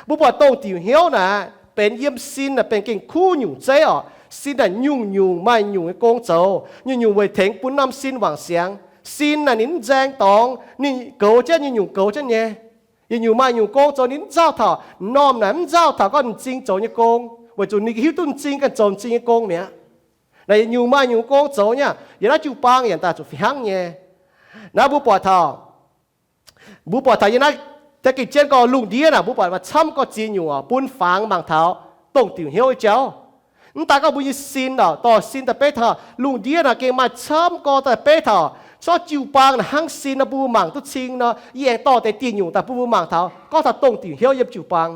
Mbuo buatc dongh diuc hnyouv naaic benx yiem sin naaic benx gengh kuv nyungc zeiv oc. Sin naaic nyungc-nyungc maaih nyungc nyei gong zoux, nyungc-nyungc weic tengx bun norm sin wangc siangx. Sin naaic ninh mv nzaeng dorngx, ninh goux jienv nyungc-nyungc goux jienv nyei. Yietc nyungc maaih nyungc gong zoux, ninh mv nzauh taux norm naaic, mv nzauh taux gorngv m'zing zoux nyei gong, weic zuqc ninh hiuv duqv m'zing ganh zoux m'zing nyei gong mi'aqv. Naaic yietc nyungc maaih nyungc gong zoux nyei, yiem naaiv jiu-baang yaac daaih zuqc fih hnangv nyei. Naaiv mbuo buatc taux, mbuo buatc taux yiem naaiv, da'gengh jienv gorx lungh ndiev naaic mbuo buatc maaih camv gorx ziex nyungc oc, bun fangx mangc taux dongh diuc hnyouv nyei jauv. Mv daaih gorngv mbuo nyei sin oc, dorh sin daaih beiv taux lungh ndiev naaic gengh maaih camv gorx daaih beiv taux, corc jiu-baang naaic hnangv sin nor bun mbuo mangc duqv cing nor, yie aengx dorh deix dieh nyungc daaih bun mbuo mangc taux gorngv taux dongh diuc hnyouv yiem jiu-baang.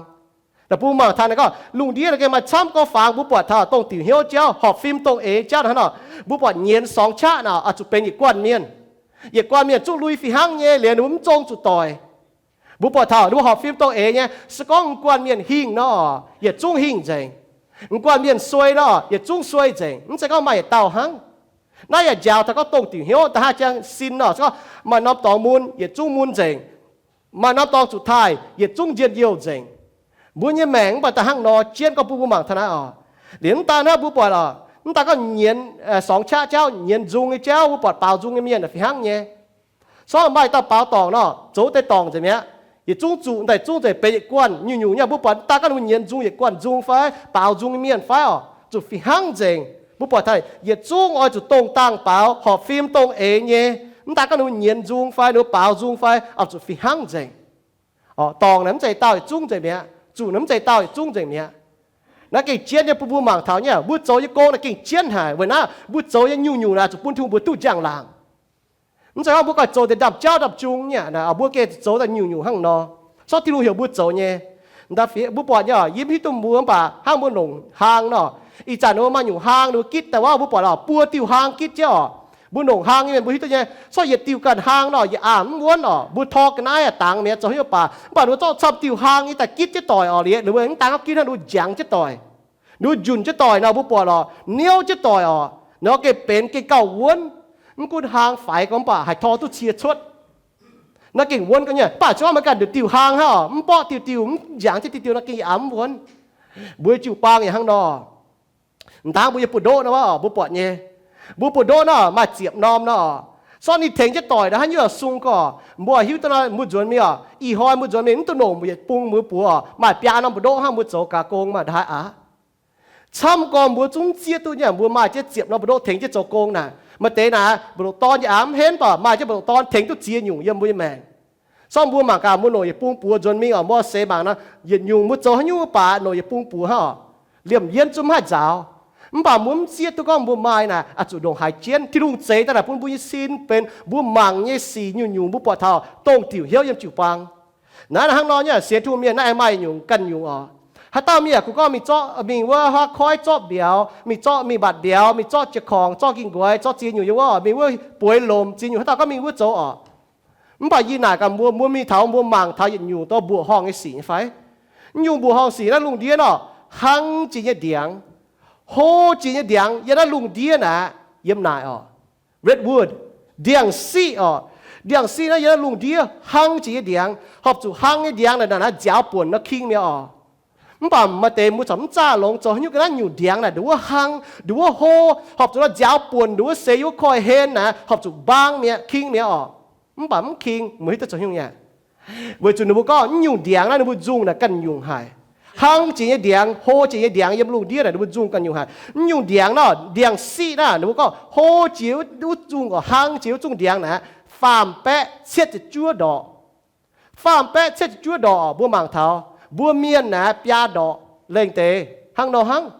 Daaih bun mbuo mangc taux naaic gorngv lungh ndiev naaic gengh maaih camv gorx fangx mbuo buatc taux dongh diuc hnyouv jauv, horpc fim dongh eix jauv naaic hnangv nor, mbuo buatc nyienz sorngx qaqv naaic oix zuqc benx yietc guanh mienh. Yietc guanh mienh zungv lui fih hnangv nyei, liuz ninh mbuo mv zong zuqc doic. Mbuo buatc taux ninh mbuo horpc fim dongh eix nyei, se gorngv m'guanh mienh hingh nor, yietc zungv hingh nzengc. M'guanh mienh suei nor, yietc zungv suei nzengc, mv zeiz gorngv maaih yietc dauh hnangv. Naaiv yaac njaaux taux gorngv dongh diuc hnyouv da'haav jang sin nor, se gorngv maaih norm dorngx mun, yietc zungv mun nzengc. Maaih norm dorngx zuqc taaih, yietc zungv njien-youh nzengc. Mbuo nyei maengc mv baac da'hnangv nor jienv gorngv bun mbuo mangc taux naaiv oc. Liuz mv daan hnangv mbuo buatc oc, mv daan gorngv nyienz, sorngx qaqv jauv, nyienz nzung nyei jauv, mbuo buatc baaux nzung nyei mienh fih hnangv nyei. Sortv maaih dauh baaux dorngc nor, zoux deix dorngc nzengc mi'aqv. Yietc zungv zuqc, daaih zungv nzengc benx yietc guanh nyungc-nyungc nyei. Mbuo buatc mv daan gorngv ninh mbuo nyienz nzung yietc guanh nzung fai baaux nzung nyei mienh fai oc, zuqc fih hnangv nzengc. Mbuo buatc taux yietc zungv oix zuqc dongh dangh baaux horpc fim dongh eix nyei. Mv daan gorngv ninh mbuo nyienz nzung fai ninh mbuo baaux nzung fai oix zuqc fih hnangv nzengc. Dorngc naaic mv zeiz dauh yietc zungv nzengc mi'aqv. Zuqc naaic mv zeiz dauh yietc zungv nzengc mi'aqv. Naaiv gengh jienv nyei bun mbuo mangc taux nyei, mbuo zoux nyei gong naaiv gengh jienv haic. Weic naaiv mbuo zoux nyei nyungc-nyungc naaic zuqc bun Tin-Hungh mbuox duqv njang-laangc. Mv zeiz gorngv mbuo ganh zoux deix ndaamv-jauv ndaamv-jung nyei, mbuo gengh zoux daaih nyungc-nyungc hnangv nor. Sortv Tin-Hungh heuc mbuo zoux nyei. Mbuo buatc nyei, yie mv hiuv duqv mbuo mv baac hnangv mbuo longc hlaang nor, ih zanc ninh mbuo maaih nyungc hlaang ninh mbuo gitv daaih wuov, mbuo buatc oc, buo diuh hlaang gitv jienv oc. Mbuo longc hlaang nyei mienh mbuo hiuv duqv nyei, corc yietc diuh ganh hlaang nor, yietc a'hneiv mv wuonv oc. Mbuo tor ga'naaiv dangx mi'aqv zoux haaix nyungc baac, mv baac ninh mbuo zorqv camv diuh hlaang nyei daaih gitv jienv doic oc. Liuz ninh mbuo mv daan gorngv gitv hnangv, ninh mbuo njangx jienv doic, ninh mbuo njunc jienv doic nor, mbuo buatc oc, niouv jienv doic oc. Nor gengh benx gengh gauh wuonv. Mv gunv hlaang faix gorngv mv baac haih tor duqv cie cuotv. Naaiv gengh wuonv ga'nyiec, mv baac se gorngv meih ganh nduqc diuh hlaang hnangv oc, mv mborqv diuh diuh, mv njangx jienv diuh diuh, naaiv gengh a'hneiv mv wuonv. Mbuo jiu-baang yaac hnangv nor. M'dangv mbuo nyei buoz-ndoqv nor, mbuo buatc nyei, mbuo buoz-ndoqv nor maaih ziepc norm nor, sortv ninh tengx jienv doic naaiv haaix nyungc sung gorx, mbuo hiuv duqv nor mbuo nzuonx mingh oc. Ih hnoi mbuo nzuonx mingh mv duqv longc mbuo yietc bung mbuo buoz, maaih biaa norm buoz-ndoqv hnangv mbuo zoux gaax gong maaih ndaaih aqv. Camv gorx mbuo zungv zieqv duqv nyei, mbuo maaih jienv ziepc norm buoz-ndoqv tengx jienv zoux gong naaic. Maaih deix naaic mbu'ndongx dorn nyei aqv, mv henv baac maaih jienv mbu'ndongx dorn tengx duqv ziex nyungc yiem mbuo nyei maengc. Sortv mbuo mangc gaax, mbuo longc yietc bung buoz nzuonx mingh oc, mbuo seix mangc nor, yietc nyungc mbuo zoux haaix nyungc baac longc yietc bung buoz hnangv oc. Liemh yienv zungv mv haih nzaaux. Mv baac mbuo mv zieqv duqv gorngv mbuo maaih naaic oix zuqc ndongc haaix jienv. Tin-Hungh zeix daaih naaic bun mbuo nyei sin benx mbuo mangc nyei sic nyungc-nyungc mbuo buatc taux dongh diuc hnyouv yiem jiu-baang. Naaiv hnangv nor nyei sienx Tin-Hungh mienh naaiv aengx maaih nyungc ganh nyungc oc. Haaix dauh mienh kuh gorngv mingh zorqv, mingh wuov huaav koiv zorqv mbiauz, mingh zorqv, mingh mbatc mbiauz, mingh zorqv jiex korngc, zorqv ging-nquoix, zorqv ziex nyungc yiem wuov, mingh wuov bueix lomc ziex nyungc, haaix dauh gorngv mingh wuov zoux oc. Mv baac yie naaic gaax mbuo, mbuo mingh taux mbuo mangc taux yietc nyungc dorh mbuoqc horngh nyei sic nyei fai? Mv nyungc mbuoqc horngh sic naaiv lungh ndiev nor, hnangv jiex nyei ndiangx, hlo jiex nyei ndiangx yiem naaiv lungh ndiev naaic, yiem naaic oc. Redwood, ndiangx-siqv oc. Ndiangx-siqv naaiv yiem naaiv lungh ndiev hnangv jiex nyei ndiangx, horpc zuqc hnangv nyei ndiangx naaic, naaic nziaaux buonc nor king mi'aqv oc. Mv baac maaih deix mbuo corc mv zaaih longx zoux haaix nyungc ga'naaiv nyungc ndiangx naaic ndongc wuov hnangv, ndongc wuov hlo, horpc zuqc nor nziaaux buonc ndongc wuov seix yiem wuov koiv-hlen naaic horpc zuqc mbaang mi'aqv, king mi'aqv oc. Mv baac mv king, meih hiuv duqv zoux haaix nyungc nyei? Weic zuqc ninh mbuo gorngv mv nyungc ndiangx naaiv ninh mbuo nzungh naaic ganh nyungc haic. Hnangv jiex nyei ndiangx, hlo jiex nyei ndiangx yiem lungh ndiev naaic ninh mbuo nzungh ganh nyungc haic. Mv nyungc ndiangx nor, ndiangx-siqv naaiv ninh mbuo gorngv hlo jiex wuov zungh oc, hnangv jiex wuov zungh ndiangx naaic, faam baeqv cietv ziepc juov ndorqc. Faam baeqv cietv ziepc juov ndorqc, mbuo mangc taux mbuo mienh naaic biaa ndorqc lengh deix hnangv nor hnangv.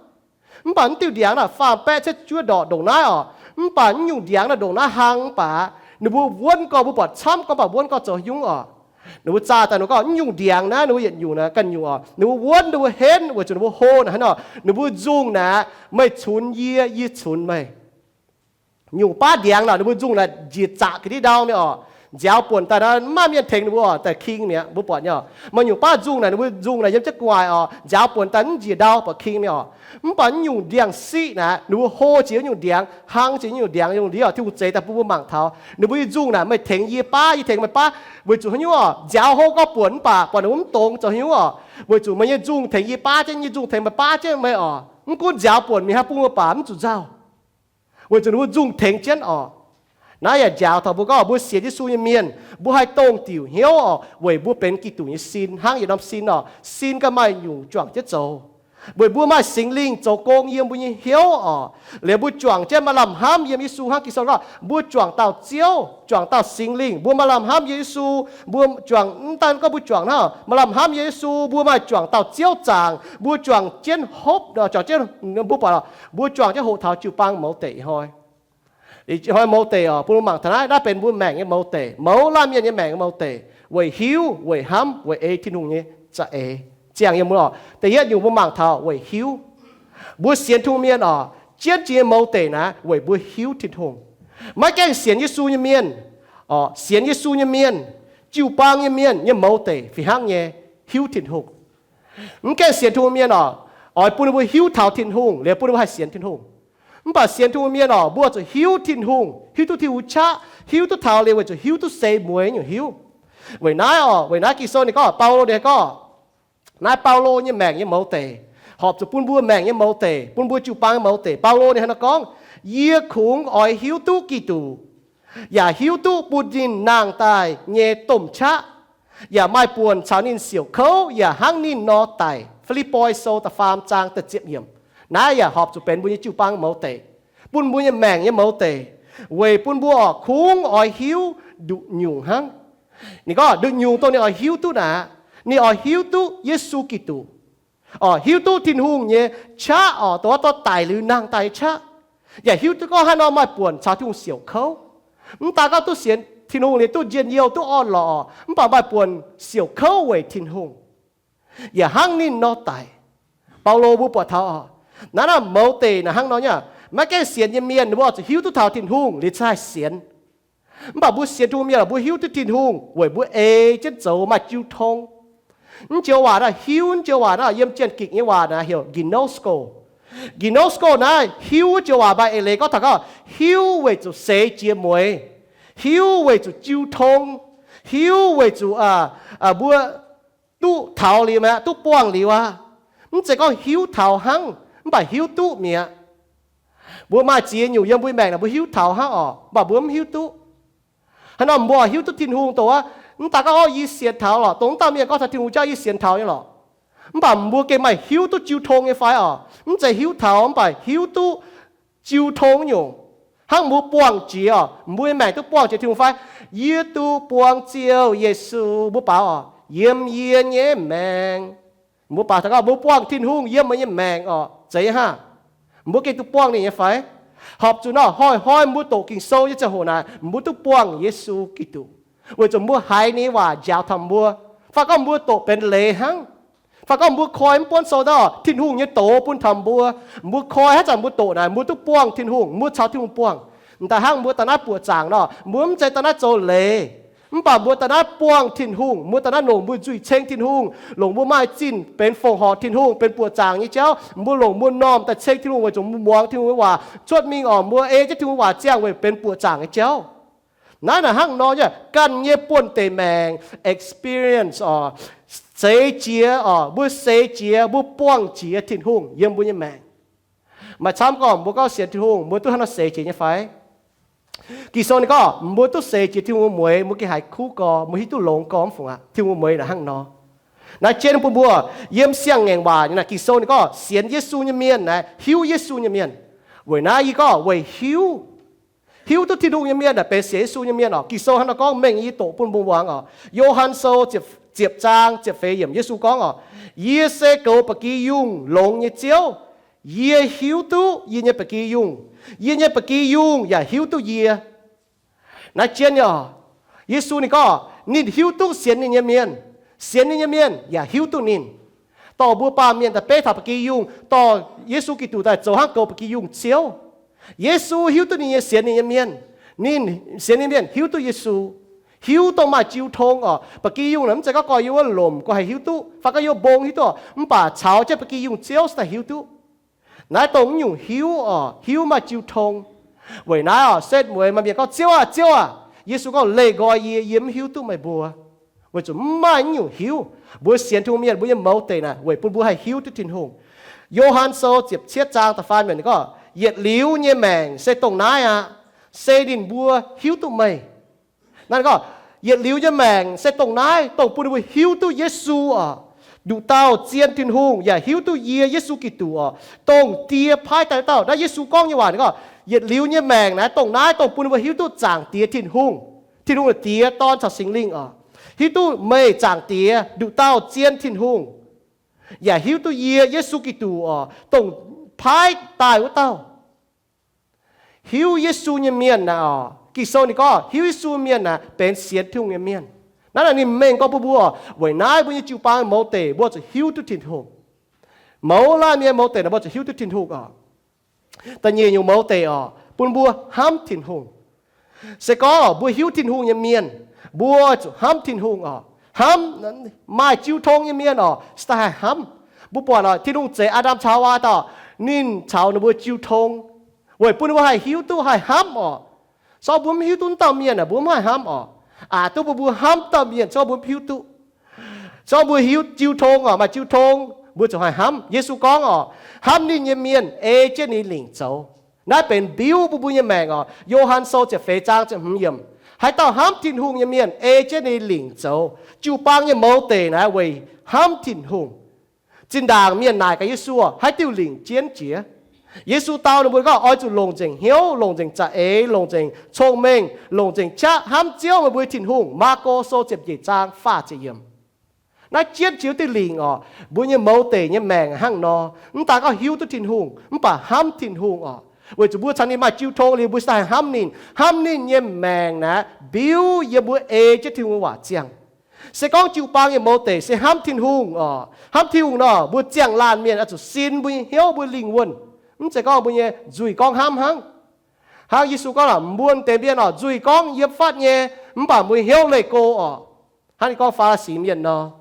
Mv baac mv diuh ndiangx naaic faam baeqv cietv ziepc juov ndorqc ndongc naaiv oc. Mv baac mv nyungc ndiangx naaiv ndongc naaiv hlaang mv baac ninh mbuo wuonv gorx, mbuo buatc camv gorx, mv baac wuonv gorx zoux haaix nyungc oc. Ninh mbuo zaah daaih ninh gorngv mv nyungc ndiangx naaiv ninh mbuo yietc nyungc naaic ganh nyungc oc. Ninh mbuo wuonv, ninh mbuo henv weic zuqc ninh mbuo hlo naaic hnangv nor. Ninh mbuo nzungh naaic, meih cunx yie, yie cunx meih. Nyungc baav ndiangx naaic ninh mbuo nzungh naaic njiec zaqc ga'ndiev ndau mi'aqv oc. Nziaaux buonc daaih naaic mv maaih mienh tengx ninh mbuo oc, daaih king mi'aqv, mbuo buatc nyei oc. Maaih nyungc baav nzungh naaic ninh mbuo nzungh naaic yiem jienv gu'nguaaic oc, nziaaux buonc daaih mv njiec ndau, buatc king mi'aqv oc. Mv baac mv nyungc ndiangx-siqv naaic ninh mbuo hlo jiex nyungc ndiangx, hnangv jiex nyungc ndiangx, nyungc ndiev oc, Tin-Hungh zeix daaih bun mbuo mangc taux. Ninh mbuo nzungh naaic meih tengx yie baav, yie tengx meih baav, weic zuqc haaix nyungc oc? Nziaaux hlo gorx buonc mv baac buatc ninh mbuo mv dongz zoux haaix nyungc oc? Weic zuqc meih nyei nzungh tengx yie baav jienv, yie nyei nzungh tengx meih baav jienv meih oc. Mv gunv nziaaux buonc mingh haaix bung mbuo baac mv zuqc nzauh, weic zuqc ninh mbuo nzungh tengx jienv oc. Naaiv yaac njaaux taux mbuo gorngv mbuo sienx Yesu nyei mienh, mbuo haih dongh diuc hnyouv oc, weic mbuo benx Giduc nyei sin hnangv yietc norm sin oc. Sin ganh maaih nyungc juangc jienv zoux. Weic mbuo maaih Singx Lingh zoux gong yiem mbuo nyei hnyouv oc, liuz mbuo juangc jienv maaih lamh hnamv yiem Yesu hnangv Ging-Sou gorngv, mbuo juangc dauh Ziouv, juangc dauh Singx Lingh, mbuo maaih lamh hnamv yiem Yesu. Mbuo juangc, mv daan gorngv mbuo juangc hnangv, maaih lamh hnamv yiem Yesu, mbuo maaih juangc dauh Ziouv zaangc, mbuo juangc jienv hopv, juangc jienv, mbuo buatc, mbuo juangc jienv hoqc taux jiu-baang mouz deic hnoi. Hnoi mouz deic oc, bun mbuo mangc taux naaiv, naaiv benx mbuo maengc nyei mouz deic, mouz laanh mienh nyei maengc nyei mouz deic, weic hiuv, weic hnamv, weic ei Tin-Hungh nyei za'eix. Ziangh yiem mbuo oc, da'yietv nyungc mbuo mangc taux weic hiuv. Mbuo sienx Tin-Hungh mienh oc, jienv jiex nyei mouz deic naaiv weic mbuo hiuv Tin-Hungh. Maiv gaengh sienx Yesu nyei mienh, sienx Yesu nyei mienh, jiu-baang nyei mienh nyei mouz deic fih hnangv nyei hiuv Tin-Hungh. Mv gaengh sienx Tin-Hungh mienh oc, oix bun ninh mbuo hiuv taux Tin-Hungh liuz bun ninh mbuo haih sienx Tin-Hungh. Mv baac sienx Tin-Hungh mienh oc, mbuo zuqc hiuv Tin-Hungh, hiuv duqv Tin-Hungh qaqv, hiuv duqv taux liuz weic zuqc hiuv duqv seix mueiz nyungc hiuv. Weic naaiv oc, weic naaiv Ging-Sou ninh gorngv, Baulo ninh gorngv, naaiv Baulo nyei maengc nyei mouz deic, horpc zuqc bun mbuo maengc nyei mouz deic, bun mbuo jiu-baang nyei mouz deic. Baulo ninh hnangv naaiv gorngv, yie kungx oix hiuv duqv Giduc, yaac hiuv duqv bun ninh nangh daaih nyei domh qaqv, yaac maaih buonc caux ninh siouc kouv yaac hnangv ninh nor daic. Fi^lipv^poi Sou da'faam zaang da'ziepc yiemc. Naaiv yaac horpc zuqc benx mbuo nyei jiu-baang mouz deic, bun mbuo nyei maengc nyei mouz deic, weic bun mbuo oc kungx oix hiuv nduqc nyungc hnangv. Ninh gorngv nduqc nyungc dongh ninh oix hiuv duqv naaic, ninh oix hiuv duqv Yesu Giduc, oc, hiuv duqv Tin-Hungh nyei qaqv oc, dongh wuov dorh daic liuz nangh daaih nyei qaqv, yaac hiuv duqv gorngv haaix nor maaih buonc caux Tin-Hungh siouc kouv. Mv daan gorngv duqv sienx Tin-Hungh liuz duqv njien-youh duqv orn-lorqc, mv baac maaih buonc siouc kouv weic Tin-Hungh, yaac hnangv ninh nor daic. Baulo mbuo buatc taux oc, naaiv naaiv mouz deic naaic hnangv nor nyei. Maiv gaengh sienx nyei mienh ninh mbuo oix zuqc hiuv duqv taux Tin-Hungh liuz cingx haih sienx. Mv baac mbuo sienx Tin-Hungh mienh oc, mbuo hiuv duqv Tin-Hungh weic mbuo ei jienv zoux maaih jiu tong. Mv joux waac naaiv hiuv, mv joux waac naaiv yiem Janx-Gikc nyei waac naaiv heuc ginosko. Ginosko naaiv hiuv wuov joux waac maaih eix leiz gorngv taux gorngv hiuv weic zuqc seix jiex mueiz, hiuv weic zuqc jiu tong, hiuv weic zuqc mbuo duqv taux liuz mi'aqv, duqv buangh liuz aqv. Mv zeiz gorngv hiuv taux hnangv, mv baac hiuv duqv mi'aqv. Mbuo maaih ziex nyungc yiem mbuo maengc naaic mbuo hiuv taux hnangv oc, mv baac mbuo mv hiuv duqv. Haaix nor mbuo hiuv duqv Tin-Hungh dongh wuov, mv daan gorngv, Orqv, yie sienx taux lorqc, dongh mv dauh mienh gorngv taux Tin-Hungh jauv yie sienx taux nyei lorqc. Mv baac mbuo gengh maaih hiuv duqv jiu tong nyei fai oc? Mv zeiz hiuv taux, mv baac hiuv duqv jiu tong nyungc. Hnangv mbuo buangh jiex oc, mbuo nyei maengc duqv buangh jiex Tin-Hungh fai? Yie duqv buangh Ziouv Yesu, mbuo baaux oc, yiem yie nyei maengc. Mbuo baaux taux gorngv mbuo buangh Tin-Hungh yiem meih nyei maengc oc, zeiz hnangv. Mbuo gengh duqv buangh ninh nyei fai? Horpc zuqc nor, hnoi-hnoi mbuo doqc Ging-Sou nyei ziangh hoc naaic, mbuo duqv buangh Yesu Giduc, weic zuqc mbuo haiz ninh nyei waac njaaux taux mbuo. Fai gorngv mbuo doqc benx leiz hnangv, fai gorngv mbuo koi mv buonv sou daaih, Tin-Hungh nyei doz bun taux mbuo, mbuo koi haaix zanc mbuo doqc naaic, mbuo duqv buangh Tin-Hungh, mbuo caux Tin-Hungh buangh. M'daaih hnangv mbuo daaih naaiv buoqc zaangc nor, mbuo mv zeiz daaih naaiv zoux leiz, mv baac mbuo daaih naaiv buangh Tin-Hungh, mbuo daaih naaiv longc mbuo nzuih ceng Tin-Hungh, longc mbuo maaih zinh benx fongc horc Tin-Hungh, benx buoqc zaangc nyei jauv. Mbuo longc mbuo normh daaih ceng Tin-Hungh weic zuqc mbuo muangx Tin-Hungh nyei waac, cuotv mingh oc, mbuo ei jienv Tin-Hungh waac ziangh weic benx buoqc zaangc nyei jauv. Naaiv naaic hnangv nor nyei, ganh nyei buonv-deic maengc experience oc, seix jiex oc, mbuo seix jiex, mbuo buangh jiex Tin-Hungh yiem mbuo nyei maengc. Maaih camv gorngv mbuo gorngv sienx Tin-Hungh, mbuo duqv hnangv nor seix jiex nyei fai? Ging-Sou ninh gorngv mbuo duqv seix jiex Tin-Hungh nyei mueix, mbuo gengh haiz kuv gorx, mbuo hiuv duqv longx gorx mv fungc aqv. Tin-Hungh nyei mueix naaic hnangv nor. Naaiv jienv bun mbuo yiem siang-ngaengc waac nyei naaic, Ging-Sou ninh gorngv sienx Yesu nyei mienh naaic hiuv Yesu nyei mienh. Weic naaiv yie gorngv weic hiuv, hiuv duqv Tin-Hungh nyei mienh naaic benx sienx Yesu nyei mienh oc. Ging-Sou hnangv nor gorngv mengh yie doqc bun mbuo muangx oc. Yo^han Sou ziepc zaang ziepc feix yiemc, Yesu gorngv oc, Yie se goux ba'gi yungh longx nyei Ziouv. Yie hiuv duqv yie nyei ba'gi yungh, yie nyei ba'gi yungh yaac hiuv duqv yie. Naaiv jienv nyei oc. Yesu ninh gorngv ninh hiuv duqv sienx ninh nyei mienh, sienx ninh nyei mienh yaac hiuv duqv ninh. Dorh mbuo baamh mienh daaih beiv taux ba'gi yungh, dorh Yesu Giduc daaih zoux hnangv goux ba'gi yungh Ziouv. Yesu hiuv duqv ninh nyei sienx ninh nyei mienh. Ninh sienx ninh mienh hiuv duqv Yesu, hiuv dongh maaih jiu tong oc. Ba'gi yungh naaic mv zeiz gorngv gorx-youz wuov lomc gorngv haih hiuv duqv, fai gorx-youz mbong hiuv duqv oc, mv baac caux jienv ba'gi yungh Ziouv se daaih hiuv duqv. Naaiv dongh mv nyungc hiuv oc, hiuv maaih jiu tong. Weic naaiv oc, setv mueiz maaih mienh gorngv, Ziouv aah! Ziouv aah! Yesu gorngv, Leih nqoi yie, yie mv hiuv duqv meih mbuo. Weic zuqc mv maaih naaiv nyungc hiuv. Mbuo sienx Tin-Hungh mienh, mbuo nyei mouz deic naaic weic bun mbuo haih hiuv duqv Tin-Hungh. Yo^han Sou ziepc cietv zaang da'faam yiemc gorngv, Yietc liuz nyei maengc se dongh naaiv aqv, se ninh mbuo hiuv duqv meih. Naaiv gorngv, yietc liuz nyei maengc se dongh naaiv, dongh bun ninh mbuo hiuv duqv Yesu oc. Nduqc dauh zien Tin-Hungh yaac hiuv duqv yie, Yesu Giduc oc, dongh Die paaiv daaih dauh. Naaiv Yesu gorngv nyei waac gorngv, yietc liuz nyei maengc naaiv dongh naaiv, dongh bun ninh mbuo hiuv duqv Zaangc Diex Tin-Hungh. Tin-Hungh Diex, Dorn caux Singx Lingh oc. Hiuv duqv meih Zaangc Diex, nduqc dauh zien Tin-Hungh, yaac hiuv duqv yie, Yesu Giduc oc, dongh paaiv daaih wuov dauh. Hiuv Yesu nyei mienh naaic oc, Ging-Sou ninh gorngv hiuv Yesu mienh naaic benx sienx Tin-Hungh nyei mienh. Naaiv naaic ninh mengh gorngv bun mbuo, weic naaiv mbuo nyei jiu-baang mouz deic mbuo zuqc hiuv duqv Tin-Hungh. Mouz laanh mienh mouz deic naaic mbuo zuqc hiuv duqv Tin-Hungh oc. Da'nyeic nyungc mouz deic oc, bun mbuo hnamv Tin-Hungh. Se gorngv mbuo hiuv Tin-Hungh nyei mienh, mbuo zuqc hnamv Tin-Hungh oc. Hnamv, maaih jiu tong nyei mienh oc, se daaih haih hnamv. Mbuo buatc oc, Tin-Hungh zeix Aa^ndam caux Haawaa dauh, ninh caux ninh mbuo jiu tong, weic bun ninh mbuo haih hiuv duqv haih hnamv oc. Se gorngv mbuo mv hiuv duqv wuov dauh mienh aeqv, mbuo mv haih hnamv oc. Aqc duqv mbuo, mbuo hnamv dauh mienh se gorngv mbuo mv hiuv duqv. Se gorngv mbuo hiuv jiu tong oc, maaih jiu tong, mbuo zuqc haih hnamv. Yesu gorngv oc, hnamv ninh nyei mienh ei jienv ninh lingc zoux. Naaiv benx mbiuv bun mbuo nyei maengc oc. Yo^han Sou ziepc feix zaang ziepc hmz yiemc, haaix dauh hnamv Tin-Hungh nyei mienh ei jienv ninh lingc zoux. Jiu-baang nyei mouz deic naaiv weic hnamv Tin-Hungh. Zinh ndaangc mienh naaic gaax Yesu, haaix diuh lingc jienv jiex? Yesu dau ninh mbuo gorngv, oix zuqc longc nzengc hnyouv, longc nzengc za'eix, longc nzengc cong-mengh, longc nzengc qaqv hnamv Ziouv meih mbuo Tin-Hungh. Maako Sou ziepc nyeic zaang faah ziepc yiemc. Naaiv jienv jiex diuh lingc oc. Mbuo nyei mouz deic nyei maengc hnangv nor, mv daan gorngv hiuv duqv Tin-Hungh mv baac hnamv Tin-Hungh oc. Weic zuqc mbuo caux ninh maaih jiu tong liuz, mbuo se daaih hnamv ninh. Hnamv ninh nyei maengc naaiv mbiuv yiem mbuo ei jienv Tin-Hungh nyei waac ziangh. Se gorngv jiu-baang nyei mouz deic se hnamv Tin-Hungh oc, hnamv Tin-Hungh nor, mbuo ziangh laanh mienh oix zuqc sin mbuo nyei hnyouv, mbuo lingh wuonh. Mv zeiz gorngv mbuo nyei nzuih gorngv hnamv hnangv. Hnangv Yesu gorngv, mbuo deix mienh oc, nzuih gorngv yiem fatv nyei, mv baac mbuo nyei hnyouv leih go oc. Hnangv ninh gorngv Faa^li^si mienh nor,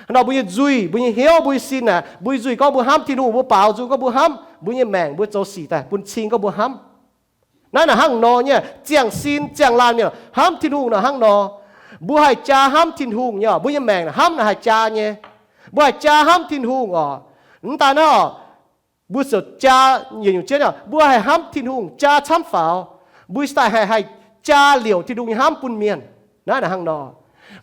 nor mbuo nyei nzuih, mbuo nyei hnyouv, mbuo nyei sin aeqv, mbuo nyei nzuih gorngv mbuo hnamv Tin-Hungh, mbuo baaux nzung gorngv mbuo hnamv, mbuo nyei maengc mbuo zoux sic daaih bun cing gorngv mbuo hnamv. Naaiv naaic hnangv nor nyei, ziangh sin ziangh laanh mienh hnamv Tin-Hungh naaic hnangv nor. Mbuo haih jaa hnamv Tin-Hungh nyei oc, mbuo nyei maengc hnamv naaic haih jaa nyei. Mbuo haih jaa hnamv Tin-Hungh oc. Mv daan naaiv oc, mbuo ziouc jaa, yietc nyungc jienv oc, mbuo haih hnamv Tin-Hungh jaa camv faaux, mbuo daaih haih, haih jaa liouc Tin-Hungh nyei hnamv bun mienh. Naaiv naaic hnangv nor.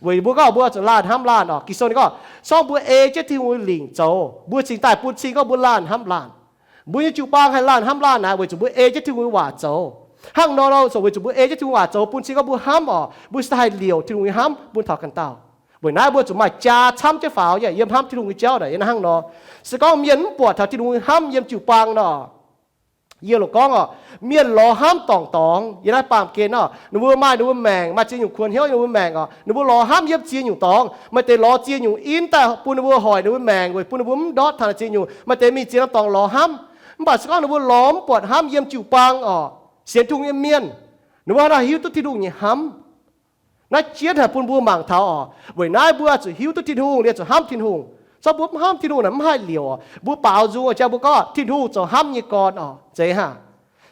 Weic mbuo gorngv mbuo zuqc laanh hnamv laanh oc. Ging-Sou ninh gorngv, se gorngv mbuo ei jienv Tin-Hungh nyei lingc zoux, mbuo cingx daaih bun cing gorngv mbuo laanh hnamv laanh. Mbuo nyei jiu-baang haih laanh hnamv laanh naaic weic zuqc mbuo ei jienv Tin-Hungh nyei waac zoux. Hnangv nor nor, weic zuqc mbuo ei jienv Tin-Hungh waac zoux bun cing gorngv mbuo hnamv oc, mbuo cingx daaih haih liouc Tin-Hungh nyei hnamv bun taux ganh dauh. Weic naaiv mbuo zuqc maaih jaa camv jienv faaux yiem hnamv Tin-Hungh nyei jauv naaic, yiem hnangv nor. Se gorngv mienh mv buatc taux Tin-Hungh nyei hnamv yiem jiu-baang nor, yie loc gorngv oc, mienh lorz hnamv dorngc dorngx. Yiem naaiv baamh gen nor, ninh mbuo maaih ninh mbuo maengc, maaih ziex nyungc kuonx hnyouv yiem ninh mbuo maengc oc. Ninh mbuo lorz hnamv yiem ziex nyungc dorngx. Maaih deix lorz ziex nyungc in daaih bun ninh mbuo hoic ninh mbuo maengc weic bun ninh mbuo mv ndortv taux naaiv ziex nyungc. Maaih deix mingh ziex norm dorngx lorz hnamv. Mv baac se gorngv ninh mbuo lorz mv buatc hnamv yiem jiu-baang oc, sienx Tin-Hungh nyei mienh, ninh mbuo haaix nor hiuv duqv Tin-Hungh nyei hnamv? Naaiv jienv haic bun mbuo mangc taux oc. Weic naaiv mbuo zuqc hiuv duqv Tin-Hungh liuz zuqc hnamv Tin-Hungh. Se gorngv mbuo mv hnamv Tin-Hungh naaic mv haih liouc oc. Mbuo baaux nzung oc, jang mbuo gorngv Tin-Hungh zoux hnamv nyei gorn oc, zeiz hnangv.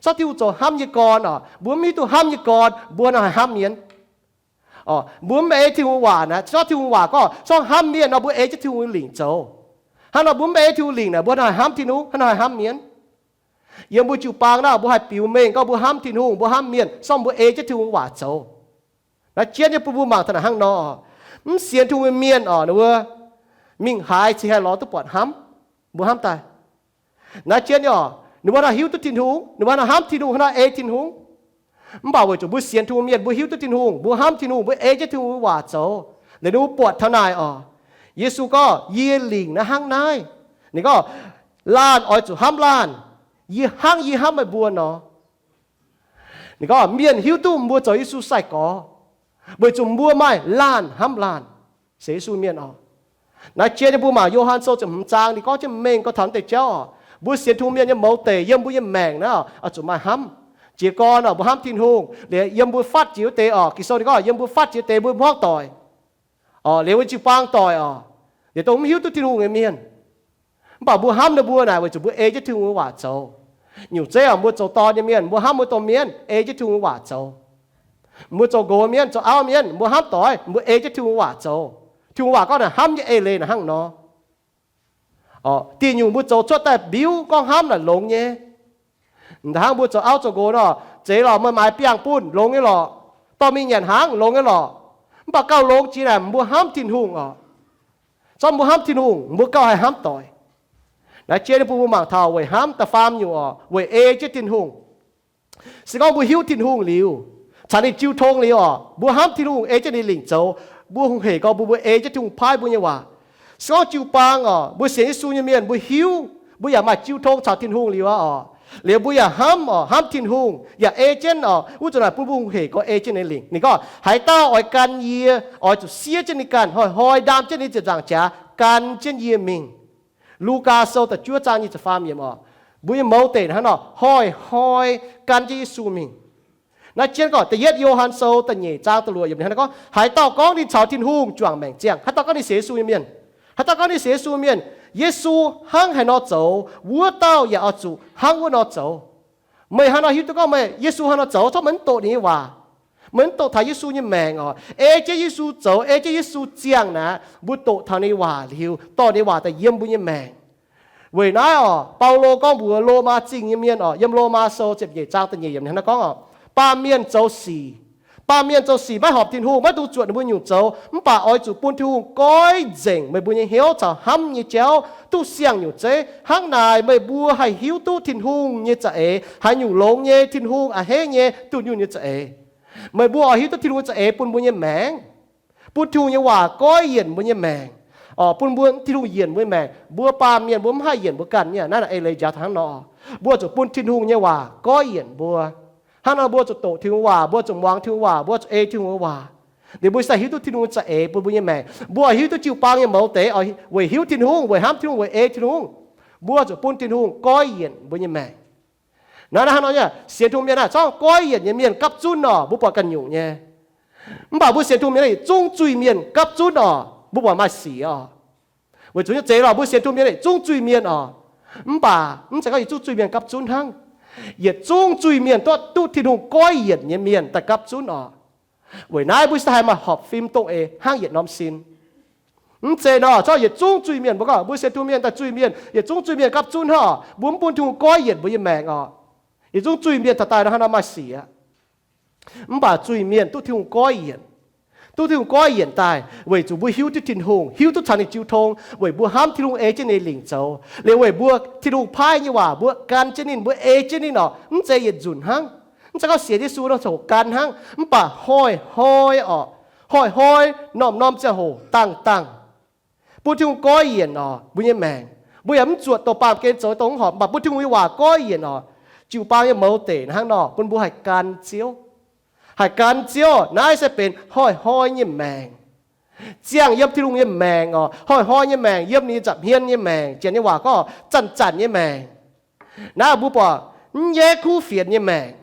Se gorngv Tin-Hungh zoux hnamv nyei gorn oc, mbuo mv hiuv duqv hnamv nyei gorn, mbuo nor haih hnamv mienh? Mbuo mv ei Tin-Hungh waac naaic, se gorngv Tin-Hungh waac gorngv se gorngv hnamv mienh nor, mbuo ei jienv Tin-Hungh nyei lingc zoux. Hnangv nor mbuo mv ei Tin-Hungh lingc naaic, mbuo nor haih hnamv Tin-Hungh, haaix nor haih hnamv mienh? Yiem mbuo jiu-baang naaic, mbuo haih biux mengh gorngv mbuo hnamv Tin-Hungh, mbuo hnamv mienh, se gorngv mbuo ei jienv Tin-Hungh waac zoux. Naaiv jienv nyei bun mbuo mangc taux naaic hnangv nor, mv sienx Tin-Hungh nyei mienh oc, ninh mbuo mingh haaix cingx haih lorz duqv buatc hnamv, mbuo hnamv daaih. Naaiv jienv nyei oc, ninh mbuo nor hiuv duqv Tin-Hungh, ninh mbuo nor hnamv Tin-Hungh, haaix nor ei Tin-Hungh? Mv baac weic zuqc mbuo sienx Tin-Hungh mienh, mbuo hiuv duqv Tin-Hungh, mbuo hnamv Tin-Hungh, mbuo ei jienv Tin-Hungh nyei waac zoux. Liuz ninh mbuo buatc taux naaic oc, Yesu gorngv, yie lingc naaiv hnangv naaiv. Ninh gorngv, laanh oix zuqc hnamv laanh, yie hnangv yie hnamv meih mbuo nor. Ninh gorngv, mienh hiuv duqv mbuo zoux Yesu sai-gorx, weic zuqc mbuo maaih laanh hnamv laanh. Sienx Yesu mienh oc. Naaiv jienv nyei mbuo mangc Yo^han Sou ziepc hmz zaang, ninh gorngv jienv mengh gorngv taux naaiv deix jauv oc. Mbuo sienx Tin-Hungh mienh nyei mouz deic yiem mbuo nyei maengc naaiv oc, zuqc maaih hnamv. Jiez gorn oc, mbuo hnamv Tin-Hungh. Liuz yiem mbuo fatv jiex wuov deix oc, Ging-Sou ninh gorngv yiem mbuo fatv jiex deix mbuo hmuangv doic oc, liuz mbuo jiu-baang doic oc, liuz dongh mv hiuv duqv Tin-Hungh nyei mienh. Mv baac mbuo hnamv ninh mbuo naaic weic zuqc mbuo ei jienv Tin-Hungh nyei waac zoux. Nyungc zeiv oc, mbuo zoux dorn nyei mienh, mbuo hnamv mbuo domh mienh ei jienv Tin-Hungh nyei waac zoux. Mbuo zoux nqox mienh, zoux auv mienh, mbuo hnamv doic, mbuo ei jienv Tin-Hungh nyei waac zoux. Tin-Hungh waac gorngv naaic hnamv nyei eix leiz naaic hnangv nor. Diuh nyungc mbuo zoux cuotv daaih mbiuv gorngv hnamv naaic longx nyei. Hnangv mbuo zoux auv zoux nqox nor, zeiz lorqc meih maaiz biangh bunh longx nyei lorqc, dorh mingh nyanc hnaangx longx nyei lorqc. Mv baac gauh longx jiex naaic mbuo hnamv Tin-Hungh oc. Zorqv mbuo hnamv Tin-Hungh, mbuo gauh haih hnamv doic. Naaiv jienv ninh bun mbuo mangc taux weic hnamv da'faam nyungc oc, weic ei jienv Tin-Hungh. Se gorngv mbuo hiuv Tin-Hungh liuz, caux ninh jiu tong liuz oc, mbuo hnamv Tin-Hungh, ei jienv ninh lingc zoux, mbuo hungh heic gorngv mbuo, mbuo ei jienv Tin-Hungh paaiv mbuo nyei waac. Se gorngv jiu-baang oc, mbuo sienx Yesu nyei mienh, mbuo hiuv, mbuo yaac maaih jiu tong caux Tin-Hungh liuz oc, liuz mbuo yaac hnamv oc, hnamv Tin-Hungh, yaac ei jienv oc, wuov zanc naaic bun mbuo hungh heic gorngv ei jienv ninh lingc. Ninh gorngv, haaix dauh oix gan yie, oix zuqc siev jienv ninh ganh, hnoi-hnoi ndaam jienv ninh ziepc nzaangc jaax, gan jienv yie mingh. Lugaa Sou da'juov zaang nyic ziepc faam yiemc oc, mbuo nyei mouz deic hnangv nor, hnoi-hnoi gan jienv Yesu mingh. Naaiv jienv gorngv da'yietv Yo^han Sou da'nyeic zaang da'luoqc yiemc ninh hnangv nor gorngv, haaix dauh gorngv ninh caux Tin-Hungh juangc maengc ziangh, haaix dauh gorngv ninh sienx Yesu nyei mienh, haaix dauh gorngv ninh sienx Yesu mienh, Yesu hnangv haaix nor zoux, wuov dauh yaac oix zuqc hnangv wuov nor zoux. Meih hnangv nor hiuv duqv gorngv meih Yesu hnangv nor zoux, zorqv meih mv doqc ninh nyei waac, meih mv doqc taux Yesu nyei maengc oc. Ei jienv Yesu zoux, ei jienv Yesu ziangh naaic, mbuo doqc taux ninh nyei waac liuz, dorh ninh nyei waac daaih yiem mbuo nyei maengc. Weic naaiv oc, Baulo gorngv mbuox Lomaa Zingh nyei mienh oc, yiem Lomaa Sou ziepc nyeic zaang da'nyeic yiemc hnangv nor gorngv oc, baamh mienh zoux sic, baamh mienh zoux sic maiv horpc Tin-Hungh, maiv dungx zuotc ninh mbuo nyungc zoux, mv baac oix zuqc bun Tin-Hungh goiv nzengc meih mbuo nyei hnyouv caux hnamv nyei jauv duqv siang-nyungc zeiv. Hnangv naaic meih mbuo haih hiuv duqv Tin-Hungh nyei za'eix haaix nyungc longx nyei, Tin-Hungh a'hneiv nyei, dunh yunh nyei za'eix. Meih mbuo oix hiuv duqv Tin-Hungh nyei za'eix bun mbuo nyei maengc, bun Tin-Hungh nyei waac goiv yienc mbuo nyei maengc, oc, bun mbuo, Tin-Hungh yienc mbuo nyei maengc. Mbuo baamh mienh mbuo mv haih yienc mbuo ganh nyei. Naaiv naaic eix leiz njaaux taux hnangv nor, mbuo zuqc bun Tin-Hungh nyei waac goiv yienc mbuo. Hnangv nor mbuo zuqc doqc Tin-Hungh waac, mbuo zuqc muangx Tin-Hungh waac, mbuo zuqc ei Tin-Hungh nyei waac, liuz mbuo se hiuv duqv Tin-Hungh nyei za'eix bun mbuo nyei maengc. Mbuo hiuv duqv jiu-baang nyei mouz deix weic hiuv Tin-Hungh, weic hnamv Tin-Hungh, weic ei Tin-Hungh, mbuo zuqc bun Tin-Hungh goiv yienc mbuo nyei maengc. Naaiv hnangv nor nyei, sienx Tin-Hungh mienh naaiv, zorqv goiv yienc nyei mienh gapv zunv oc, mbuo buatc ganh nyungc nyei. Mv baac mbuo sienx Tin-Hungh mienh yietc zungv zuiz-mienh gapv zunv oc, mbuo buatc maaih sic oc. Weic zuqc nyei zeiz lorqc, mbuo sienx Tin-Hungh mienh yietc zungv zuiz-mienh oc, mv baac mv zeiz gorngv yietc zungv zuiz-mienh gapv zunv hnangv. Yietc zungv zuiz-mienh duqv, duqv Tin-Hungh goiv yienc nyei mienh daaih gapv zunv oc. Weic naaiv mbuo se haih maaih horpc fim dongh eix hnangv yietc norm sin. Mv zeiz nor, zorqv yietc zungv zuiz-mienh, mbuo gorngv mbuo sienx Tin-Hungh mienh daaih zuiz-mienh, yietc zungv zuiz-mienh gapv zunv hnangv, mbuo mv bun Tin-Hungh goiv yienc mbuo nyei maengc oc. Yietc zungv zuiz-mienh taux daaih nor hnangv nor maaih sic aqv. Mv baac zuiz-mienh duqv Tin-Hungh goiv yienc. Duqv Tin-Hungh goiv yienc daaih weic zuqc mbuo hiuv duqv Tin-Hungh, hiuv duqv caux ninh jiu tong, weic mbuo hnamv Tin-Hungh, ei jienv ninh lingc zoux, liuz weic mbuo, Tin-Hungh paaiv nyei waac, mbuo gan jienv ninh, mbuo ei jienv ninh oc. Mv zeiz yietc nzunc hnangv. Mv zeiz gorngv sienx Yesu nor ziangh hoc gan hnangv, mv baac hnoi-hnoi oc, hnoi-hnoi, norm-norm ziangh hoc, dangh-dangh, bun Tin-Hungh goiv yienc oc mbuo nyei maengc. Mbuo yaac mv zuotc dongh baamh gen zoux dongh mv horpc, mv baac bun Tin-Hungh nyei waac goiv yienc oc. Jiu-baang nyei mouz deic hnangv nor, bun mbuo haih gan Ziouv. Haih gan Ziouv, naaiv se benx hnoi-hnoi nyei maengc. Ziangh yiem Tin-Hungh nyei maengc oc. Hnoi-hnoi nyei maengc, yiem ninh nyei nza'hmien nyei maengc. Janx nyei waac gorngv zanc-zanc nyei maengc. Naaiv mbuo buatc mv nyaiv kuv fienx nyei maengc.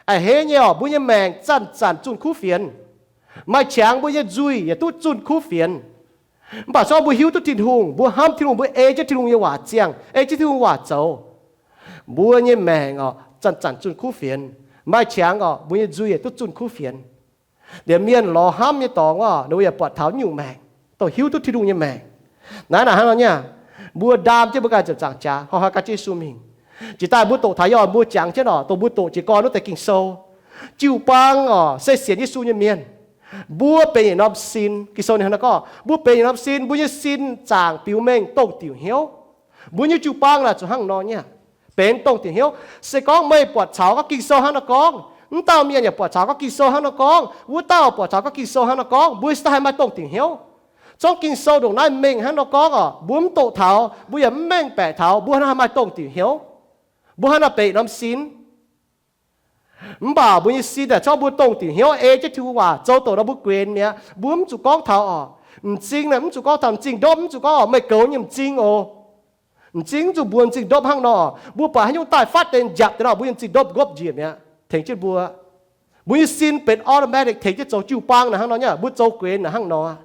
A'hneiv nyei oc, mbuo nyei maengc zanc-zanc zunh kuv fienx. Maaih qangx mbuo nyei nzuih yaac duqv zunh kuv fienx. Mv baac se gorngv mbuo hiuv duqv Tin-Hungh, mbuo hnamv Tin-Hungh, mbuo ei jienv Tin-Hungh nyei waac ziangh, ei jienv Tin-Hungh waac zoux, mbuo nyei maengc oc, zanc-zanc zunh kuv fienx. Maaih qangx oc, mbuo nyei nzuih yaac duqv zunh kuv fienx. Liemh mienh lorz hnamv nyei dorngx oc, ninh mbuo yaac buatc taux nyungc maengc, dongh hiuv duqv Tin-Hungh nyei maengc. Naaiv naaic hnangv nor nyei, mbuo ndaam jienv mbuo ganh ziepc nzaangc jaax, hnoi-hnoi gan jienv Yesu mingh. Jiex daaih mbuo doqc taux yie oc, mbuo jangx jienv oc, dongh mbuo doqc jiez gorn wuov deix Ging-Sou. Jiu-baang oc, se sienx Yesu nyei mienh. Mbuo benx yietc norm sin. Ging-Sou ninh hnangv nor gorngv, mbuo benx yietc norm sin, mbuo nyei sin zaangc biux mengh dongh diuc hnyouv. Mbuo nyei jiu-baang naaic zuqc hnangv nor nyei, benx dongh diuc hnyouv. Se gorngv meih buatc caux gorngv Ging-Sou hnangv nor gorngv, wuov dauh mienh yaac buatc caux gorngv Ging-Sou hnangv nor gorngv, wuov dauh buatc caux gorngv Ging-Sou hnangv nor gorngv, mbuo se daaih haih maaih dongh diuc hnyouv. Zorngv Ging-Sou ndongc naaiv mengh hnangv nor gorngv oc, mbuo mv doqc taux, mbuo yaac mv mengh baeqc taux, mbuo hnangv haih maaih dongh diuc hnyouv. Mbuo hnangv nor benx norm sin. Mv baac mbuo nyei sin aah, zorngv mbuo dongh diuc hnyouv ei jienv Tin-Hungh waac zoux doqc nor, mbuo guenx mi'aqv. Mbuo mv zuqc gorngv taux oc. M'zing naaic mv zuqc gorngv taux m'zing ndopv, mv zuqc gorngv oc, meih goux nyei m'zing oc. M'zing mv zuqc mbuox m'zing ndopv hnangv nor. Mbuo buatc haaix nyungc daaih fatv deix nziapc deix nor, mbuo nyei m'zing ndopv nqopv njiec mi'aqv, tengx jienv mbuo. Mbuo nyei sin benx automatic tengx jienv zoux jiu-baang naaic hnangv nor nyei, mbuo zoux guenx naaic hnangv nor.